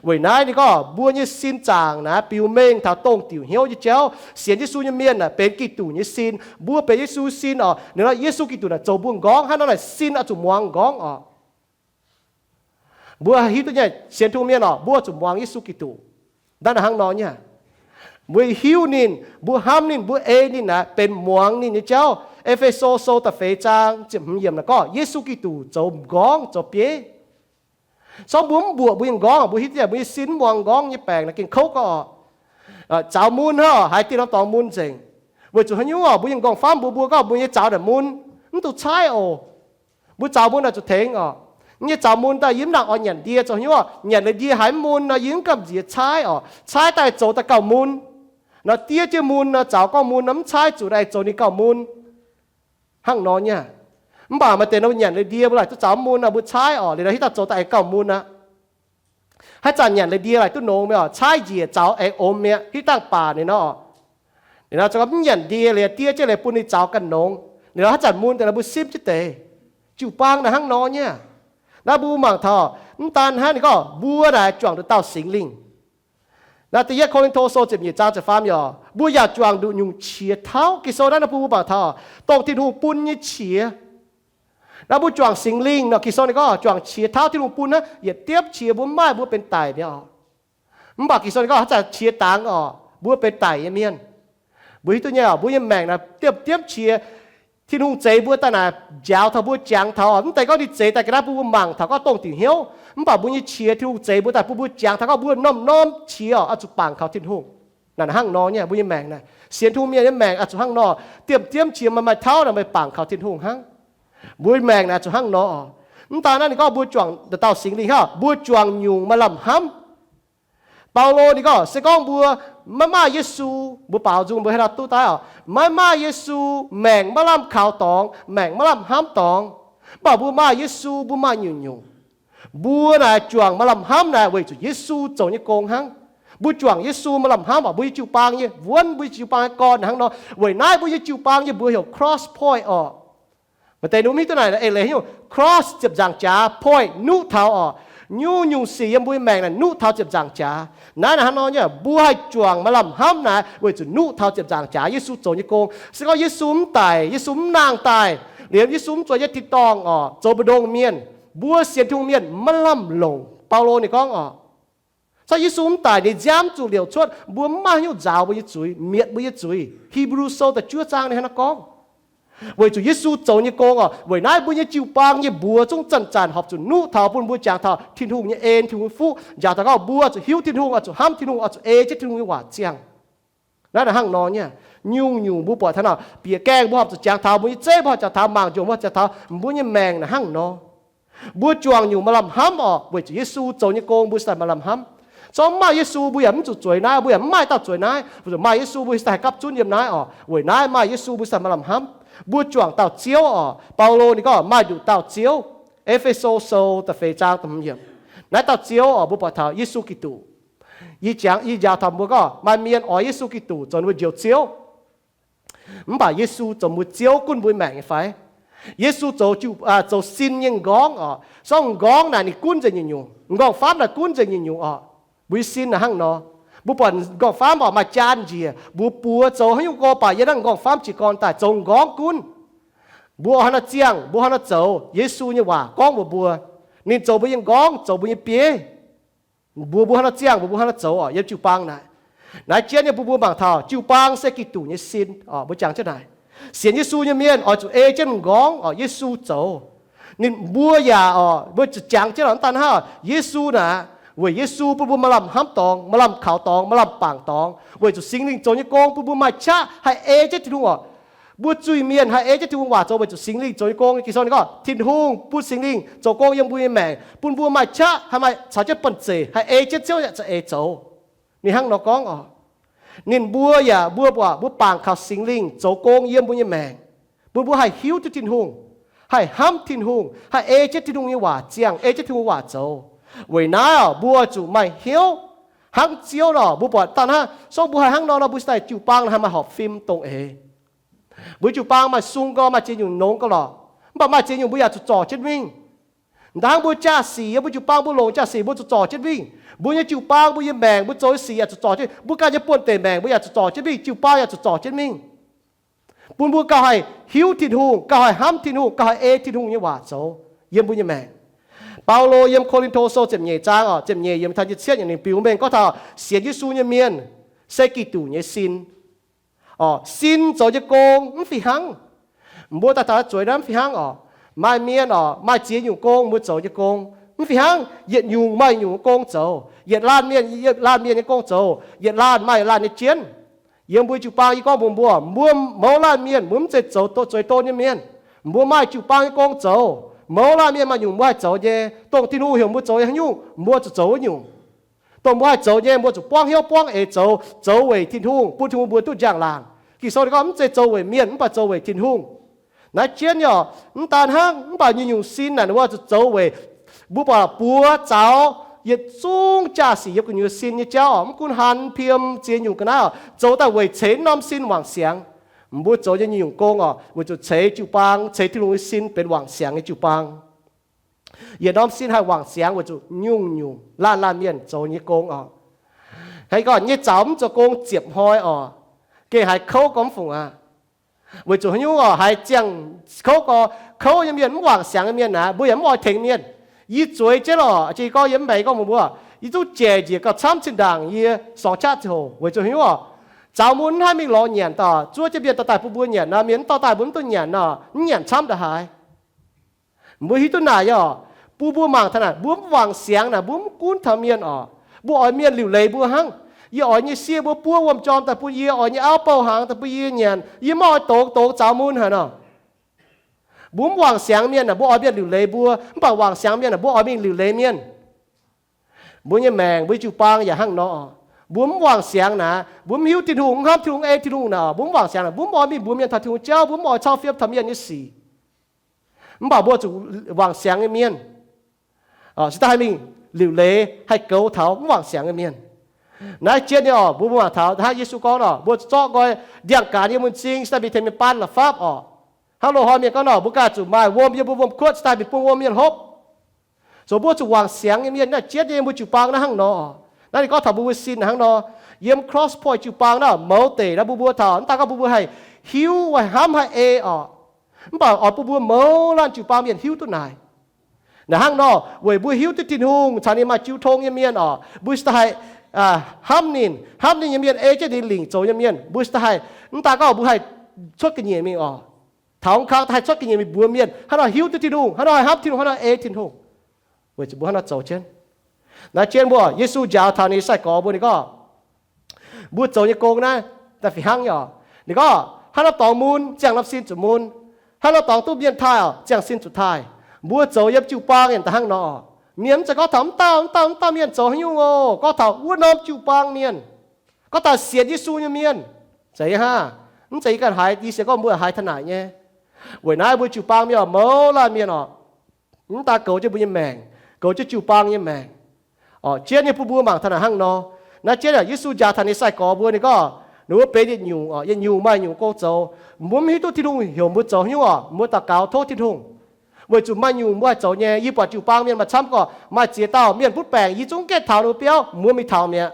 Weic naaiv ninh gorngv mbuo nyei sin zaangc naaic biux mengh taux dongh diuc hnyouv nyei jauv. Sienx Yesu nyei mienh naaic benx Giduc nyei sin. Mbuo benx Yesu sin oc. Ninh nor Yesu Giduc naaic zoux mbuo m'nqorngv, hnangv nor naaic sin oix zuqc muangx m'nqorngv oc. Mbuo hiuv duqv nyei sienx Tin-Hungh mienh orqc, mbuo zuqc muangx Yesu Giduc. Naaiv hnangv nor nyei. Mbuo hiuv ninh, mbuo hnamv ninh, mbuo ei ninh naaic benx muangx ninh nyei jauv. E^fe^so sou da'feix zaang ziepc hmz yiemc naaic gorngv Yesu Giduc zoux m'nqorngv zoux bieiv. Sorng mbuo mv mbuoqc mbuo nyei m'nqorngv, mbuo hiuv duqv mbuo nyei sin mv muangx m'nqorngv nyei baengc naaic gengh kouv gorngv orqc. Zaux mun hnangv, haiz dieh norm dorngx mun nzengc. Weic zuqc haaix nyungc orqc, mbuo nyei m'nqorngv-famv mbuox mbuo gorngv mbuo nyei zaux naaic mun, mv dungx caaiv oc. Mbuo zaux mun naaic zuqc tengx orqc. Yie nyei zaux mun daaih yie mv nangc oix nyanc ndie zoux haaix nyungc orqc. Nyanc liuz ndie haiz mv mun nor, yie mv gamh nziex caaiv orqc. Caaiv daaih zoux daaih gauh mun. Nor diev jienv mun nor, zaux gorngv mun nor, mv caaiv zuqc naaiv zoux ninh gauh mun. Hnangv nor nyei. Mv baac maaih deix nor nyanc liuz ndie mbuo laaic duqv zaux mv mun nor, mbuo caaiv orqc, liuz nor hitv dangh zoux daaih aengx gauh mun aqv. Haaix zanc nyanc liuz ndie laaic duqv nongx mi'aqv orqc, caaiv njiec zaux aengx omx mi'aqv, hitv dangh baac ninh nor orqc. Ninh nor za'gengh mv nyanc ndie liuz diev jienv liuz bun ninh zaux ganh nongx. Ninh nor haaix zanc mun deix nor mbuo simv jienv deix. Jiu-baang naaic hnangv nor nyei. Naaiv mbuo mangc taux, mv daan hnangv ninh gorngv mbuo naaic juangc nduqc dauh Singx Lingh. Naaiv da'yietv Ko^lin^to sou ziepc nyeic zaang ziepc faam yiemc, mbuo yaac juangc nduqc nyungc qiex tauv. Ging-Sou naaiv bun mbuo mangc taux dongh Tin-Hungh bun nyei qiex. Naaiv mbuo juangc Singx Lingh nor, Ging-Sou ninh gorngv juangc qiex tauv Tin-Hungh bun naaiv, yietc diepv qiex mbuo mv maaih mbuo benx daic mi'aqv orqc. Mv baac Ging-Sou ninh gorngv haaix zanc qiex dangx orqc, mbuo benx daic nyei mienh. Mbuo hiuv duqv nyei orqc, mbuo nyei maengc naaic diepv diepv qiex Tin-Hungh zeix mbuo daaih naaic njaaux taux mbuo jangx taux orqc. Mv deix gorngv ninh zeix daaih ga'naaiv bun mbuo mangc taux gorngv dongh diuc hnyouv, mv baac mbuo nyei qiex Tin-Hungh zeix mbuo daaih bun mbuo jangx taux gorngv mbuo norm-norm qiex orqc oix zuqc bangc kaux Tin-Hungh. Naaic hnangv nor nyei mbuo nyei maengc naaic. Sienx Tin-Hungh mienh nyei maengc oix zuqc hnangv nor. Diepv diepv qiex maaih maaih tauv naaic meih bangc kaux Tin-Hungh hnangv. Mbuo maengc naaic oix zuqc hnangv nor. Mv daan naaiv ninh gorngv mbuo juangc dauh Singx Lingh hnangv, mbuo juangc nyungc maaih lamh hnamv. Baulo ninh gorngv se gorngv mbuo maiv maaih Yesu, mbuo baaux nzung mbuo haaix nor duqv daaih orqc, maiv maaih Yesu, maengc maiv lamh kaux dorngx, maengc maiv lamh hnamv dorngx. Mv baac mbuo maaih Yesu mbuo maaih nyungc-nyungc. Mbuo naaic juangc maaih lamh hnamv naaic weic zuqc Yesu zoux nyei gong hnangv. Mbuo juangc Yesu maaih lamh hnamv orqc, mbuo nyei jiu-baang nyei wuonv, mbuo nyei jiu-baang nyei gorn hnangv nor. Weic naaiv mbuo nyei jiu-baang nyei mbuox heuc cross point orqc. Maaih deix ninh mv hiuv duqv naaic eix leiz hnyouv cross ziepc nzaangc jaax, point nuqv taux orqc. Nyungc-nyungc sic yiem mbuo nyei maengc naaic nuqv taux ziepc nzaangc jaax. Naaiv naaic hnangv nor nyei, mbuo haih juangc maaih lamh hnamv naaic weic zuqc nuqv taux ziepc nzaangc jaax Yesu zoux nyei gong. Se gorngv Yesu mv daic, Yesu mv nangh daaih, liemh Yesu mv zueiz jienv tin-dorngh orqc, zoux mbu'ndongx mienh, mbuo sienx Tin-Hungh mienh maiv lamh longc. Baulo ninh gorngv orqc, se Yesu mv daic, ninh nziaamv zuqc liouc cuotv, mbuo mv maaih haaix nyungc nzaaux mbuo nyei zuiz, mietc mbuo nyei zuiz. Hipv^lu Sou da'juov zaang ninh hnangv naaiv gorngv. Weic zuqc Yesu zoux nyei gong orqc, weic naaiv mbuo nyei jiu-baang nyei mbuox zungv zanc-zanc horpc zuqc nuqv taux bun mbuo jangx taux Tin-Hungh nyei en, Tin-Hungh nyei fuqv, jangx taux gorngv mbuo oix zuqc hiuv Tin-Hungh, oix zuqc hnamv Tin-Hungh, oix zuqc ei jienv Tin-Hungh nyei waac ziangh. Naaiv naaic hnangv nor nyei. Nyungc-nyungc mbuo buatc taux nor, bieqc gaengh mbuo horpc zuqc jangx taux, mbuo nyei zeiv mbuo horpc zuqc jangx taux, mangc njorngh mbuo horpc zuqc jangx taux, mbuo nyei maengc naaic hnangv nor. Mbuo juangc nyungc maaih lamh hnamv orqc, weic zuqc Yesu zoux nyei gong mbuo cingx daaih maaih lamh hnamv. Zorqv mv maaih Yesu mbuo yaac mv zuqc zueiz naaiv, mbuo yaac mv maaih dauh zueiz naaiv. Mbuo zuqc maaih Yesu mbuo cingx daaih haih gapv zunv yiem naaiv orqc. Weic naaiv maaih Yesu mbuo cingx daaih maaih lamh hnamv. Mbuo juangc dauh Ziouv orqc. Baulo ninh gorngv maaih nduqc dauh Ziouv. E^fe^so Sou da'feix zaang da'hmz yiemc. Naaiv dauh Ziouv orqc, mbuo buatc taux Yesu Giduc. Yie jangx, yie njaaux taux mbuo gorngv maaih mienh oix Yesu Giduc zoux mbuo njoux Ziouv. Mv baac Yesu zoux mbuo Ziouv gunv mbuo maengc nyei fai? Yesu zoux, zoux sin nyei m'nqorngv orqc. Sorng m'nqorngv naaic ninh gunv nzengc nyungc-nyungc. M'nqorngv-famv naaic gunv nzengc nyungc-nyungc orqc. Mbuo nyei sin naaic hnangv nor. Mbuo buatc m'nqorngv-famv orqc maaih jaan njiec, mbuo buoz zoux haaix nyungc gorx baac yiem naaiv m'nqorngv-famv jiez gorn daaih zoux m'nqorngv gunv. Mbuo haaix nor ziangh, mbuo haaix nor zoux, Yesu nyei waac gorngv mbuox mbuo, ninh zoux mbuo nyei m'nqorngv, zoux mbuo nyei bieiv. Mbuox mbuo haaix nor ziangh, mbuox mbuo haaix nor zoux orqc, yiem jiu-baang naaic. Naaiv jienv nyei bun mbuo mangc taux jiu-baang se Giduc nyei sin orqc. Mbuo jangx jienv naaic, sienx Yesu nyei mienh oix zuqc ei jienv m'nqorngv orqc, Yesu zoux. Ninh mbuo yaac orqc, mbuo zuqc jangx jienv orqc, mv daan hnangv orqc, Yesu naaic, weic Yesu bun mbuo maaih lamh hnamv dorngx, maaih lamh kaux dorngx, maaih lamh bangc dorngx, weic zuqc Singx Lingh zoux nyei gong bun mbuo maaih qaqv haih ei jienv Tin-Hungh orqc. Mbuo zuiz-mienh haih ei jienv Tin-Hungh waac zoux weic zuqc Singx Lingh zoux nyei gong. Ging-Sou ninh gorngv Tin-Hungh bun Singx Lingh zoux gong yiem mbuo nyei maengc, bun mbuo maaih qaqv haih maaih caux jienv banh zeic haih ei jienv Ziouv yaac za'eix zoux. Ninh hnangv nor gorngv orqc. Ninh mbuo yaac mbuo buatc mbuo bangc kaux Singx Lingh zoux gong yiem mbuo nyei maengc, bun mbuo haih hiuv duqv Tin-Hungh, haih hnamv Tin-Hungh, haih ei jienv Tin-Hungh nyei waac ziangh, ei jienv Tin-Hungh waac zoux. Weic naaiv orqc, mbuo zuqc maaih hnyouv hnangv Ziouv nor. Mbuo buatc dangh hnangv, sou mbuo haih hnangv nor nor, mbuo cingx daaih jiu-baang haih maaih horpc fim dongh eix. Mbuo jiu-baang maaih sung gorx, maaih ziex nyungc nongx gorx lorqc. Mv baac maaih ziex nyungc mbuo yaac zuqc zorc jienv mingh. Ndangv mbuo jaa-sic yiem mbuo jiu-baang, mbuo longc jaa-sic mbuo zuqc zorc jienv mingh. Mbuo nyei jiu-baang, mbuo nyei maengc, mbuo zoux nyei sic yaac zuqc zorc jienv. Mbuo ganh nyei buonh deic maengc mbuo yaac zuqc zorc jienv mingh. Jiu-baang yaac zuqc zorc jienv mingh, bun mbuo gauh haih hiuv Tin-Hungh, gauh haih hnamv Tin-Hungh, gauh haih ei Tin-Hungh nyei waac zoux yiem mbuo nyei maengc. Baulo yiem Ko^lin^to Sou ziepc nyeic zaang orqc, ziepc nyeic yiemc taux nyic ziepc cietv nyei ninh biux mengh gorngv taux sienx Yesu nyei mienh se Giduc nyei sin. Orqc, sin zoux nyei gong mv fih hnangv. Mbuo daaih taux zueiz naaiv mv fih hnangv orqc. Maaih mienh orqc, maaih ziex nyungc gong mbuo zoux nyei gong mv fih hnangv. Yietc nyungc maaih nyungc gong zoux. Yietc laanh mienh, yietc laanh mienh nyei gong zoux. Yietc laanh maaih yietc laanh nyei jienv. Yiem mbuo jiu-baang yie gorngv mbuox mbuo, mbuo mouz laanh mienh mbuo mv zeiz zoux zueiz don nyei mienh. Mbuo maaih jiu-baang nyei gong zoux. Mouz laanh mienh maaih nyungc mbuo haih zoux nyei, dongh Tin-Hungh heuc mbuo zoux nyei haaix nyungc mbuo zuqc zoux wuov nyungc. Dongh mbuo haih zoux nyei mbuo zuqc buangv hnyouv buangv eix zoux, zoux weic Tin-Hungh, bun Tin-Hungh mbuo duqv njang-laangc. Ging-Sou ninh gorngv mv zeiz zoux weic mienh mv baac zoux weic Tin-Hungh. Naaiv jienv nyei orqc, mv daan hnangv, mv baac nyungc-nyungc sin naaic ninh mbuo zuqc zoux weic, mbuo buatc buoz zaux yietc zungv jaa-sic yiem gu'nyuoz sin nyei jauv orqc, mv gunv han, piem, ziex nyungc ga'naaiv orqc, zoux daaih weic ceix norm sin wangc siangx. Mbuo zoux nyei nyungc-nyungc gong orqc, weic zuqc ceix jiu-baang, ceix Tin-Hungh nyei sin benx wangc siangx nyei jiu-baang. Yietc norm sin haih wangc siangx weic zuqc nyungc-nyungc laanh laanh mienh zoux nyei gong orqc. Haaix gorngv nyei zaux mv zoux gong ziepc hnoi orqc, gengh haiz kouv gormx fungc aqv. Weic zuqc haaix nyungc orqc, haiz ziangh kouv gorx, kouv nyei mienh, mv wangc siangx nyei mienh naaic, mbuo yaac mv oix tengx mienh. Yie zueiz jienv lorqc, jiex gorngv yie mv mbenc gorngv mbuox mbuo, yie zungv jaic njiec gauh camv zinh ndaangc yie sorngx qaqv ziangh hoc. Weic zuqc haaix nyungc orqc, zaux mun mv haih mingh lorz nyanc daaih, zuov jienv mienh dorh daaih bun mbuo nyanc nor, mienh mv dorh daaih mbuo mv duqv nyanc nor, mv nyanc camv ndongc haaix. Mbuo hiuv duqv naaic nyei orqc, bun mbuo mangc taux naaic, mbuo mv wangc siangx naaic, mbuo mv gunv taux mienh orqc, mbuo oix mienh liuc leiz mbuo hnangv. Yie oix nyei sieqv mbuo buov wuom-jorm daaih bun yie, oix nyei auv bouh hnaangx daaih bun yie nyanc, yie mv oix dox dox zaux mun haaix nor. Mbuo mv wangc siangx mienh naaic, mbuo oix mienh liuc leiz mbuo, mv baac wangc siangx mienh naaic, mbuo oix mingh liuc leiz mienh. Mbuo nyei maengc, mbuo jiu-baang yaac hnangv nor. Mbuo mv wangc siangx naaic, mbuo mv hiuv Tin-Hungh, mv hnamv Tin-Hungh, ei Tin-Hungh naaic, mbuo mv wangc siangx naaic, mbuo mv oix mingh mbuox mienh taux Tin-Hungh jauv, mbuo mv oix cau fiem taux mienh nyei sic. Mv baac mbuo zuqc wangc siangx nyei mienh. Se daaih haih mingh liuc leiz, haih goux taux mv wangc siangx nyei mienh. Naaiv jienv nyei orqc, mbuo mangc taux hnangv Yesu gorngv nor, mbuo zorqv nqoi ndiangx-gaanx yiem mun m'zing, se daaih mingh tengx mienh baan la'fapv orqc. Hnangv loz-hnoi mienh gorngv nor, mbuo ganh zuqc maaih wuom yiem mbuo wuom-kuotv, se daaih mingh bun wuom mienh hopv. Zoux mbuo zuqc wangc siangx nyei mienh. Naaiv jienv nyei mbuo jiu-baang naaiv hnangv nor. Naaiv ninh gorngv taux mbuo mbuo sin hnangv nor. Yiem Cross Point jiu-baang naaiv mouz deic naaiv, mbuo mbuo taux mv daan gorngv mbuo mbuo haih hiuv, haih hnamv, haih ei orqc, mv baac oix bun mbuo mouz laanh jiu-baang mienh hiuv duqv naaic. Naaiv hnangv nor weic mbuo hiuv duqv Tin-Hungh caux ninh maaih jiu tong nyei mienh orqc, mbuo se daaih haih hnamv ninh, hnamv ninh nyei mienh, ei jienv ninh lingc zoux nyei mienh, mbuo se daaih haih, mv daan gorngv mbuo haih cuotv ga'nyiec mingh orqc. Taux wuov kang daaih haih cuotv ga'nyiec mingh mbuox mienh hnangv nor hiuv duqv Tin-Hungh, hnangv nor haih hnamv Tin-Hungh, hnangv nor ei Tin-Hungh. Weic zuqc mbuo hnangv nor zoux jienv. Naaiv jienv mbuo Yesu njaaux taux ninh nyei sai-gorx mbuo, ninh gorngv, mbuo zoux nyei gong naaiv daaih fih hnangv nyei orqc. Ninh gorngv hnangv nor dorngx mun, ziangh norm sin zuqc mun. Hnangv nor dorngx duqv mienh taaih orqc, ziangh sin zuqc taaih. Mbuo zoux yiem jiu-baang yaac daaih hnangv nor. Mienh mv zeiz gorngv taux mv dauh mv dauh mv dauh mienh zoux haaix nyungc oc, gorngv taux wuov norm jiu-baang mienh, gorngv taux sienx Yesu nyei mienh. Zeiz hnangv. Mv zeiz yie ganh haiz, yie se gorngv mbuo haiz taux naaic nyei. Weic naaiv mbuo jiu-baang mienh orqc, mouz laanh mienh orqc, mv daan goux jienv mbuo nyei maengc, goux jienv jiu-baang nyei maengc. Orqc, jienv nyei bun mbuo mangc taux naaic hnangv nor. Naaiv jienv Yesu njaaux taux ninh nyei sai-gorx mbuo, ninh gorngv, ninh mbuo benx yietc nyungc orqc, yietc nyungc maaih nyungc gong zoux. Mbuo mv hiuv duqv Tin-Hungh heuc mbuo zoux haaix nyungc orqc, mbuo daux gaux tov Tin-Hungh. Weic zuqc maaih nyungc mbuo haih zoux nyei. Yie buatc jiu-baang mienh maaih camv gorqv maaih ziex dauh mienh butv baengc, yie zungv gaengh taux ninh mbuo biauv, mbuo mingh taux mi'aqv.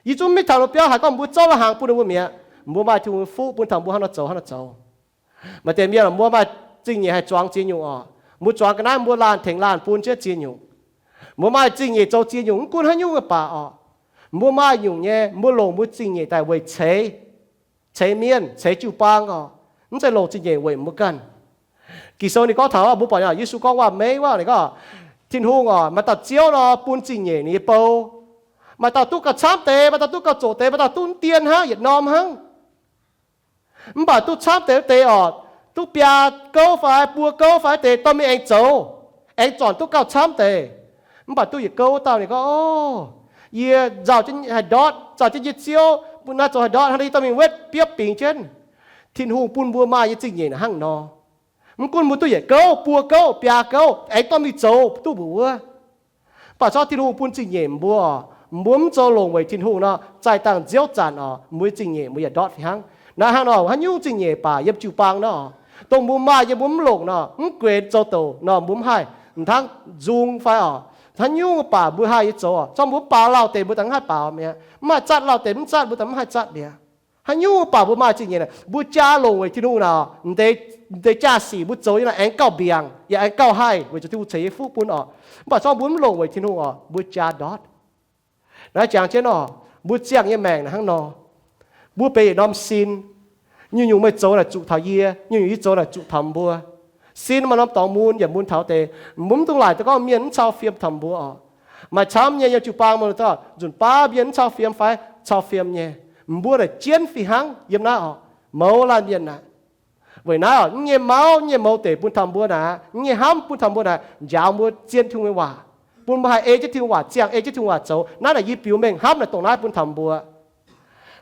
Yie zungv mingh taux ninh mbuo biauv haiz gorngv mbuo zorqv la'hangx bun ninh mbuo mi'aqv. Mbuo maaih Tin-Hungh nyei fuqv bun taux mbuo hnangv nor zoux, hnangv nor zoux. Maaih deix mienh mbuo maaih zingh nyeic haih zuangx ziex nyungc orqc. Mbuo zuangx ga'naaiv mbuo laanh tengx laanh bun jienv ziex nyungc. Mbuo maaih zingh nyeic zoux ziex nyungc, mv gunv haaix nyungc nyei baac orqc, mbuo maaih nyungc nyei, mbuo longc mbuo zingh nyeic daaih weic ceix, ceix mienh, ceix jiu-baang orqc. Mv zeiz longc zingh nyeic weic mbuo ganh. Ging-Sou ninh gorngv taux mbuo buatc Yesu gorngv waac-meiv wuov, ninh gorngv Tin-Hungh orqc, maaih dauh Ziouv nor bun zingh nyeic ninh nyei bou. Maaih dauh duqv gauh camv deix, maaih dauh duqv gauh zoqc deix, maaih dauh duqv dien hnangv, yietc norm hnangv. Mv baac duqv camv deix wuov deix orqc, duqv biaa gouv fai buo gouv fai deix dorh mingh aengx zoux, aengx zornc duqv gauh camv deix. Mv baac duqv yietc gouv wuov dauh ninh gorngv, O, yie nzauh jienv haih ndortv, nzauh jienv nyei Ziouv, mbuo naaiv zoux haih ndortv, hnangv nor yie dorh mingh wetv biopv bingx jienv. Tin-Hungh bun mbuo maaih nyei zingh nyeic hnangv nor. Mv gunv mbuo duqv yietc gouv, buo gouv, biaa gouv, aengx dorh mingh zoux duqv mbuoqc wuov. Mv baac corc Tin-Hungh bun zingh nyeic mbuo, mbuo mv zoux longc weic Tin-Hungh nor, zaih dangh nziouv zanc orqc, mbuo zingh nyeic mbuo yaac ndortv fih hnangv. Naaiv hnangv nor, haaix nyungc zingh nyeic baac yiem jiu-baang nor, dongh mbuo maaih yiem mbuo mv longc nor, mv guenx zoux douc nor, mbuo mv haih, hnangv nzung fai orqc, haaix nyungc baac mbuo haih nyei zoux orqc. Corc mbuo mv baaux lauh deix mbuo daaih mv haih baaux mi'aqv. Mv haih zatv lauh deix mv zatv mbuo daaih mv haih zatv mi'aqv. Haaix nyungc baac mbuo maaih zingh nyeic naaic, mbuo jaa longc weic Tin-Hungh naaic, deix jaa-sic mbuo zoux nyei naaic aengx gauh mbiaangc yaac aengx gauh haih weic zuqc Tin-Hungh ceix nyei fuqv bun orqc. Mv baac zorqv mbuo mv longc weic Tin-Hungh orqc, mbuo jaa ndortv. Naaiv jangx jienv orqc, mbuo ziangh nyei maengc naaic hnangv nor, mbuo benx yietc norm sin. Nyungc-nyungc meih zoux naaic zuqc taux yie, nyungc-nyungc yie zoux naaic zuqc taux mbuo. Sin maaih norm dorngx mun yaac mun taux deix. Mbuo mv dungx laaic daaih gorngv mienh mv cau fiem taux mbuo orqc. Maaih camv nyei yiem jiu-baang mbuo, nzunc baav mienh mv cau fiem fai cau fiem nyei. Mbuo naaic jienv fih hnangv yiem naaiv orqc, mouz laanh mienh naaic. Weic naaiv orqc, mv nyei mauv, mv nyei mouz deic bun taux mbuo naaic, mv nyei hnamv bun taux mbuo naaic, njaaux mbuo zien Tin-Hungh nyei waac, bun mbuo haih ei jienv Tin-Hungh waac ziangh, ei jienv Tin-Hungh waac zoux. Naaiv naaic yie biux mengh hnamv naaic dongh naaiv bun taux mbuo.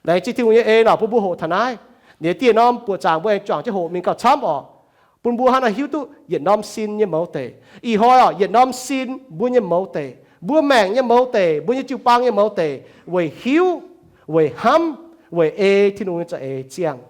Laengz zingh Tin-Hungh nyei ei naaic bun mbuo hoqc taux naaiv. Liuz dieh norm buoqc zaangc mbuo aengx juangc jienv hoqc mingh gauh camv orqc, bun mbuo hnangv naaic hiuv duqv yietc norm sin nyei mouz deic. Ih hnoi orqc, yietc norm sin mbuo nyei mouz deic, mbuo maengc nyei mouz deic, mbuo nyei jiu-baang nyei mouz deic, weic hiuv, weic hnamv, weic ei Tin-Hungh nyei za'eix ziangh.